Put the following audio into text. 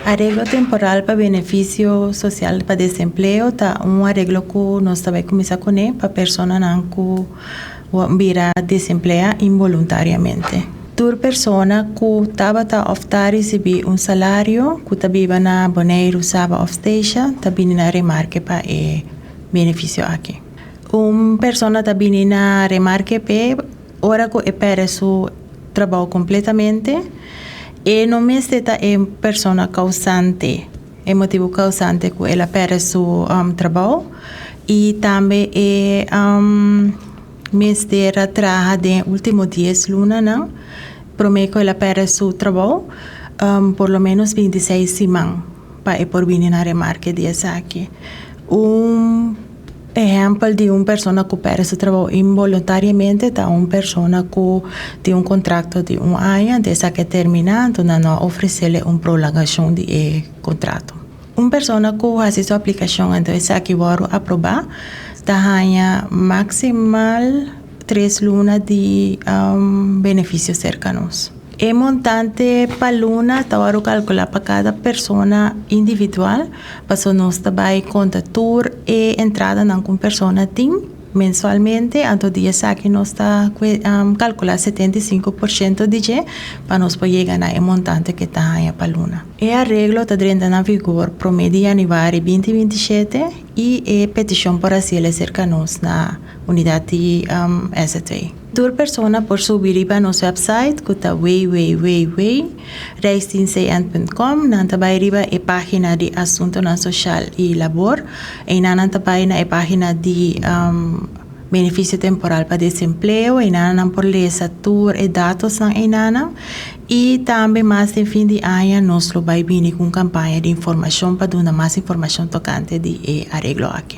Areglo temporal pa benefisio sosial pa desempleo ta un areglo ku nos ta bai kuminsá kuné pa personanan ku bira desempleá inboluntariamente. Tur persona ku tabata òf ta risibí un salario ku ta biba na Boneiru, Saba òf Statia ta bini na remarke pa e benefisio aki. Un persona ta bini na remarke p'e ora ku e pèrdè su trabou kompletamente. E no mester ta e persona kousante, e motibu kousante ku el a pèrdè su trabou i tambe e mester a traha den e último dies lunanan promé ku el a pèrdè su trabou por lo ménos 26 siman pa e por bini na remarke di esaki. Un ehèmpel di un persona ku pèrdè su trabou inboluntariamente ta un persona ku tin un kontrakto di un aña, anto esaki a terminá, anto nan no a ofresele un prolongashon di e kontrato. Un persona ku hasi su aplikashon anto esaki wòrdu aprobá ta haña maksimal 3 luna di benefisio serka nos. E montante pa luna ta wòrdu kalkulá pa kada persona individual, pasobra nos ta bai konta tur e entradanan ku un persona tin mensualmente, anto di esaki nos ta kalkulá 75% di dje pa nos por yega na e montante ku e ta haña pa luna. E areglo ta drenta na vigor 1 di yanüari 2027 i e petishon por hasié serka nos na unidat di SZW. Tur persona por subi riba nos website ku ta www.rijksdienstcn.com. Nan ta bai riba e página di Asuntonan Sosial i Labor. I nan ta bai na e página di benefisio temporal pa desempleo. I nan por lesa tur e datonan einan. I tambe mas den fin di aña nos lo bai bini ku un kampaña di informashon pa duna mas informashon tokante di e areglo aki.